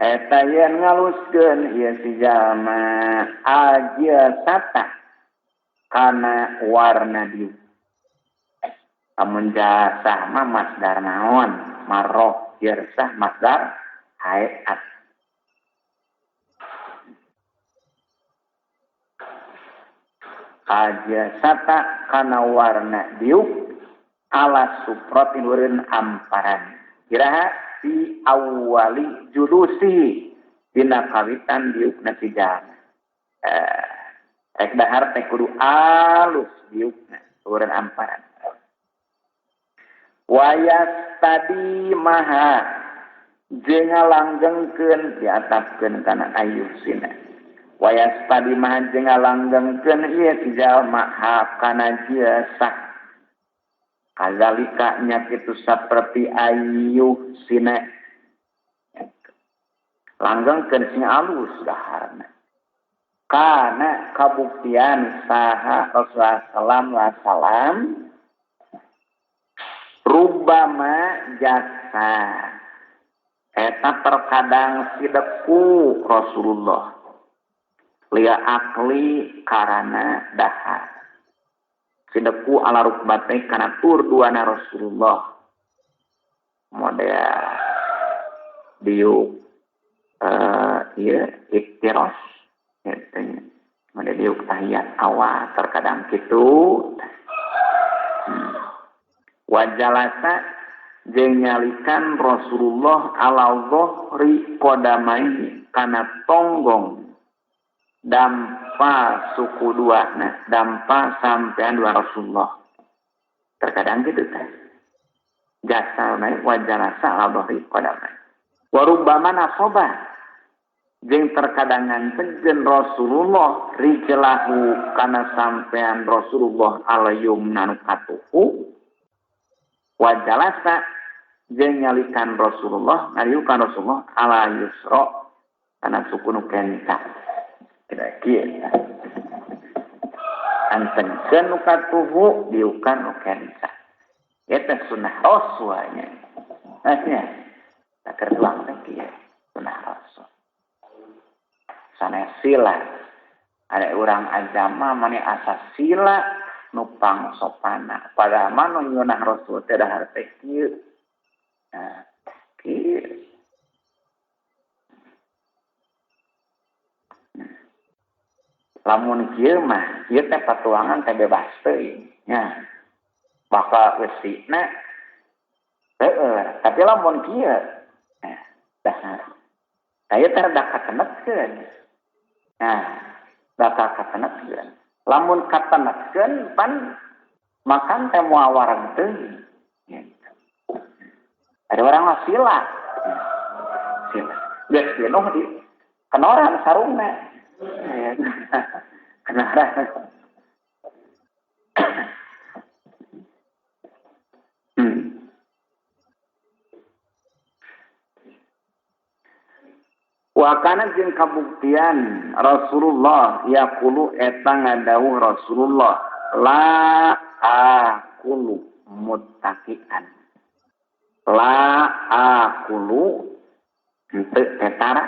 Speaker 1: Eta yen ngaluskeun ieu si jalma ajasata kana warna dieu. Amun jasah mah masdar naon? Marroh jersah masdar haeat. Ajasata kana warna diuk ala suprotin eureun amparan. Kiraha fi awwali julusi dina kawitan diukna si jalma. Rek dahar teh kudu alus diukna eureun amparan. Wayas tadi maha jeung ngalanggengkeun diatapkeun kana ayuh sina. Wayas tadi maha jeung ngalanggengkeun ieu si jalma ha kana jasa. Kazalika nya kitu saperti ayuh sina. Langgengkeun sing alus daharna. Kana kabuktian saha Rasulullah sallallahu alaihi wasallam rubama jasa eta terkadang sideku Rasulullah lia akli karana dahar sideku ala rukbate kana tur duana Rasulullah model diuk ieu iktiros model diuk tahiyat awal terkadang kitu. Wajalasa jeung nyalikan Rasulullah ala dhahri qadamaihi kana tonggong dampa suku dua, nah dampa sampean dua Rasulullah. Terkadang gitu teh. Jasa naik wajalasa ala dhahri qadamaihi. Wa rubbama nasoba Jeung terkadang ngantegeun Rasulullah rijlahu kana sampean Rasulullah al-yumna nu katuhu wa jalasa jeung nyalikan Rasulullah ngariukan Rasulullah ala yusra kana suku nu kenca. Kira kieu antegkeun nu katuhu diukan nu kenca. Eta sunnah Rasulnya. Nya tak kertuang teh kieu sunnah Rasul. Sanes sila. Ada orang agama mani asa sila nupang sopana. Padahal mah nu nyunah Rasul teh dahar teh kieu. Nah, kieu. Lamun kieu mah ieu teh patuangan teh bebas teuing nya. Bakal eusina heueuh, tapi lamun kieu nah dahar. Aya teh rada katenetkeun. Nah, bakal katenetkeun. Lamun katenetkeun pan makan teh moal wareg teuing. Gitu. Ada orang mah sila. Sila. Geus jenuh di kenoran sarungna. Kenoran. Wa kana jeung kabuktian Rasulullah yaqulu eta ngadawuh Rasulullah la aqulu muttaqian. La aqulu henteu tetara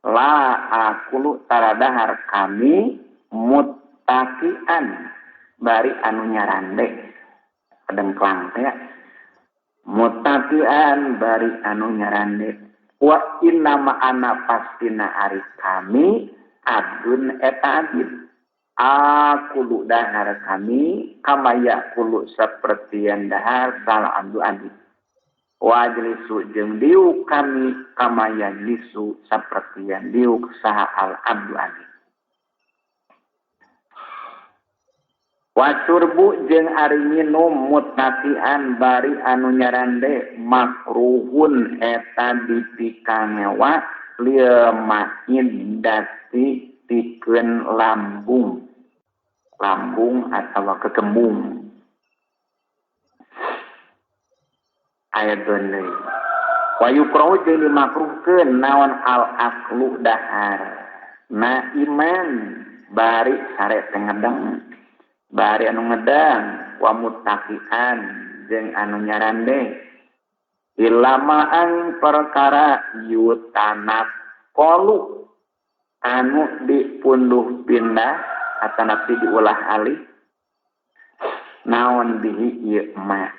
Speaker 1: la aqulu taradahar kami muttaqian bari anu nyarande kadengklang teh muttaqian bari anu nyarande. Wa inna ma'ana pastina ari kami abdun eta abid. Akulu dahar kami kama yakulu seperti yang dahar sal abdu abid. Wa ajlisu jeung diuk kami kama yajlisu seperti yang diuk saha al abdu abid. Wa surbu jeung ari minum mutakian bari anu nyarande makruhun eta dipikangewa lil ma'idati pikeun lambung. Lambung atawa kekembung. Aya deui. Wa yukrahu jeung dimakruhkeun naon al aklu dahar. Na iman bari sare teh ngedeng. Bari anu ngedang wa muttaqian jeung anu nyarande ilamaan perkara yutanak qalu anu dipunduh pindah atanapi diulah alih naon bihi ieu ma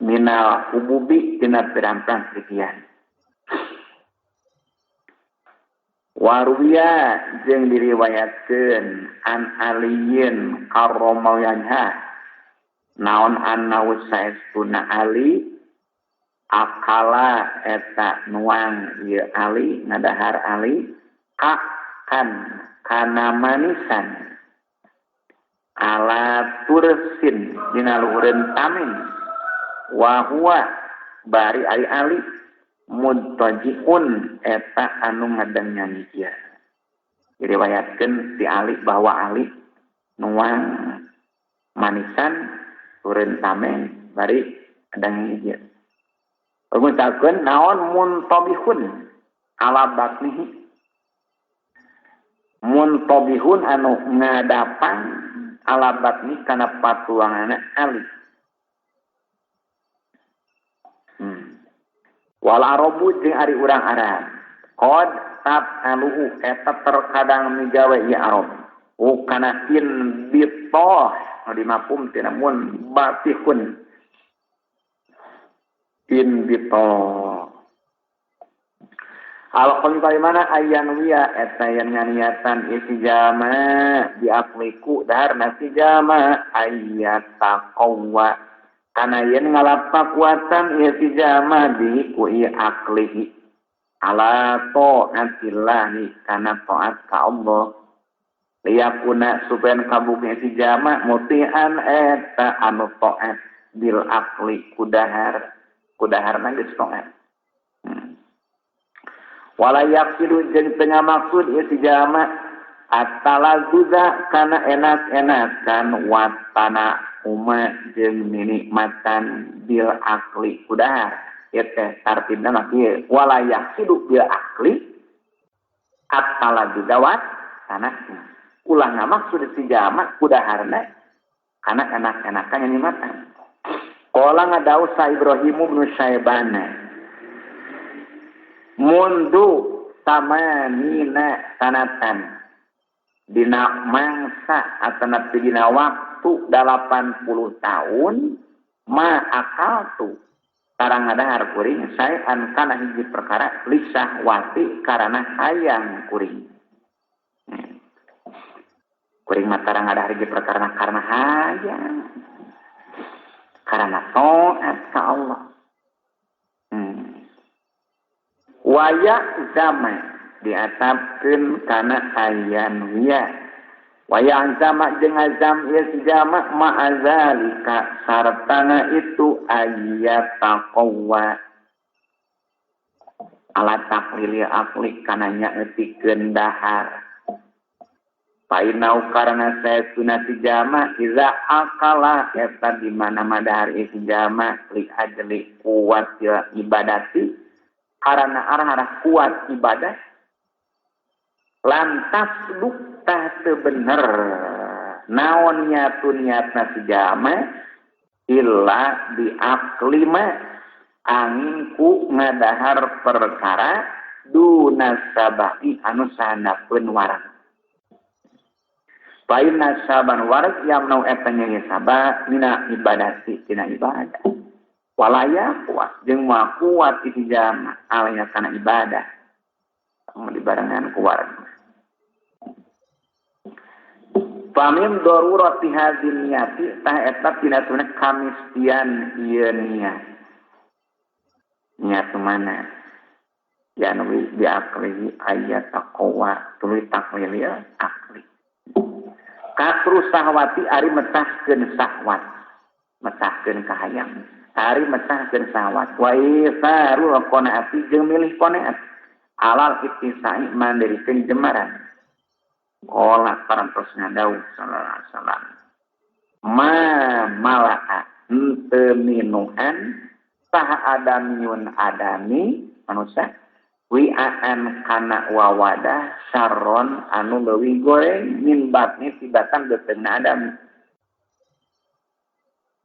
Speaker 1: minal hububi tina pirang-pirang sekian Waruya jeung diriwayatkeun an aliyin karramallahu naon anna saestuna ali akala eta nuang ieu ali ngadahar ali akan kana manisan ala tursin dina luhureun tamin wa huwa bari ali ali mudtajiun eta anu ngadang nyanyi ieu. Diriwayatkeun ti Ali bahwa Ali nuang manisan turun tameng bari ngadang nyanyi ieu. Misalkeun naon muntabihun ala batnihi. Muntabihun anu ngadapang ala batni kana patuanganna Ali. Wal arabu jeung ari urang Arab qad tab'aluhu eta terkadang migawe ieu Arab ukana in bitoh dimapum tina mun batihun in bitoh al qul mana ayan wiya eta yan nganiatan istijama diakliku dahar nasi jama ayataqawwa kana yen ngalapakuatan ieu si jama bi ku ieu aklihi ala taatillahi kana taat ka Allah liyakuna supaya kabukti si jama mutian eta anu taat bil akli kudahar kudaharna geus taat. Wala yaqsidu jeung teu ngamaksud ieu si jalma atalazuza kana enak-enakan watana uma jeung minikmatan bil akli kudahar. Ieu teh tartibna mah kieu wala yaqsidu bil akli atalazuza watana ulah ngamaksud si jalma kudaharna kana enak-enakan nikmatan. Qala ngadau sa Ibrahim bin Syaibana mundu samanina sanatan dina mangsa atanapi dina waktu 80 tahun ma akaltu tarang ngadahar kuring saean kana hiji perkara lisahwati karana hayang kuring. Kuring mah tarang ngadahar hiji perkara karena hayang karena taat ka Allah. Waya zama diatapkeun kana ayan wiya. Waya zama jeung azam ieu si jama ma'azalika sartana itu ayat taqwa ala taklili akli kana nyaetikeun dahar. Painau karena saya sunati jama iza akala eta di mana madahar isi jama li ajli kuat ibadati karena arah-arah kuat ibadah lantas duktah teu bener naon nyatu niatna si jama illa di aklima angin ku ngadahar perkara dunasabahi anu sanapeun warang. Paina saban warag yamnau eta nya saba mina ibadati tina ibadah. Walaya kuat jeung moal kuat itu jama alaya kana ibadah. Mun dibarengan ku warag. Pamin darurati hadin niyati tah eta tina sunah kamistian ieu niat. Niat mana? Yanwi bi aklihi ayat taqwa tuluy taklil akli. Kasru sahwati ari metahkeun sahwat, metahkeun kahayang, ari metahkeun sahwat. Wa isarul qanaati jeung milih qanaat alal ittisai mandirikeun jemaran. Qala parantos ngadau sallallahu alaihi wasallam. Ma malaa henteu minuhan saha adamiyun adami manusia wi'aan kana wawadah saron anu leuwih goreng min batni tibatan beuteungna Adam.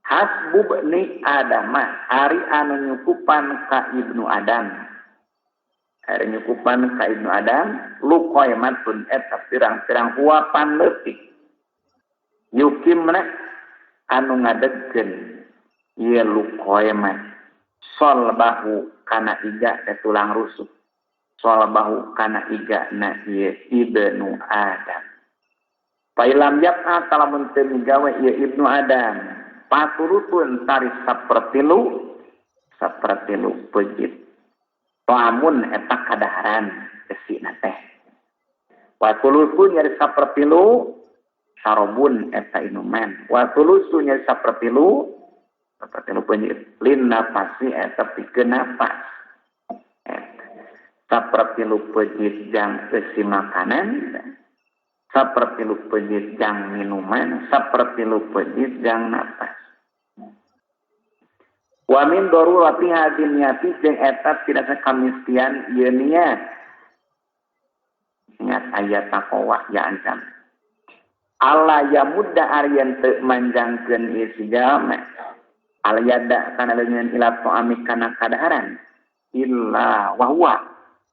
Speaker 1: Hasbubni Adama ari anu nyukupan ka Ibnu Adam. Ari nyukupan ka Ibnu Adam luqaimatun eta pirang-pirang huapan leutik. Yukimna anu ngadegkeun ieu luqaimat solbahu kana iga teh tulang rusuk. Solbahu kana iga na ieu Ibnu Adam. Failam yaf'al talamun teu migawe ieu Ibnu Adam paturutun taris sapertilu sapertilu pejit. Lamun eta kadaharan esina teh. Wa tulusun nyari sapertilu sarobun eta inuman. Wa tulusun nyari sapertilu sapertilu pejit. Lin nafasi eta pikeun napas. Sapertilu pejit jang esi makanan, sapertilu pejit jang minuman, sapertilu pejit jang napas. Wa min darurati hadin niyati jeung eta tidak kamistian ieu niat. Niat ayat taqwa ya ancam. Allah yamudda aryan teu manjangkeun ieu si jalma. Al yada kana leungeun ila ta'ami kana kadaharan illa wa huwa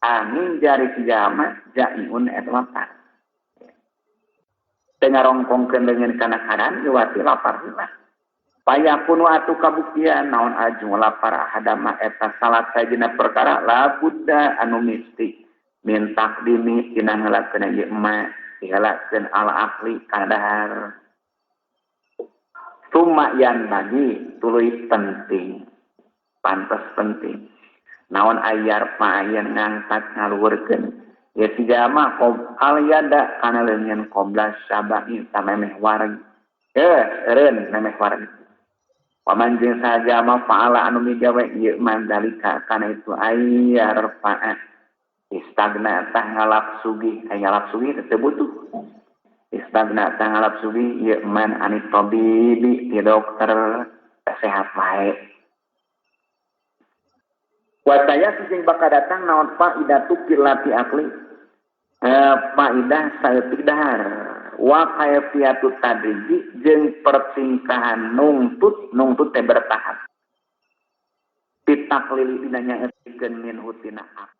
Speaker 1: angin jari si jalma jaiun eta lapar. Teu ngarongkongkeun leungeun kana kadaharan iwati lapar heula. Payakunu atuh kabuktian naon aju lapar hadama eta salat sajina perkara la budda anu misti min takdimi tina ngelakeun ieu emak dihelakeun ala akli kana dahar. Summa yan bagi tuluy penting pantes penting naon ayar payen ngangkat ngaluhurkeun ya si jalma al yada kana leungeun qobla sabai samemeh wareg eureun memeh wareg. Waman jeung saja ma fa'ala anu migawe ieu man dalika kana itu ayyar fa'a Istaghna tah ngalap sugih, aya ngalap sugih teu butuh. Istaghna tah ngalap sugih ieu man 'anit tabibi ti dokter, sehat wae. Wa sayati jeung bakal datang naon faidatu qillati akli, faidah saeutik dahar, wa kaifiyatu tadriji jeung pertingkahan nungtut, nungtut teh bertahap, pitaklili dina nyaeutikeun minhu tina akli.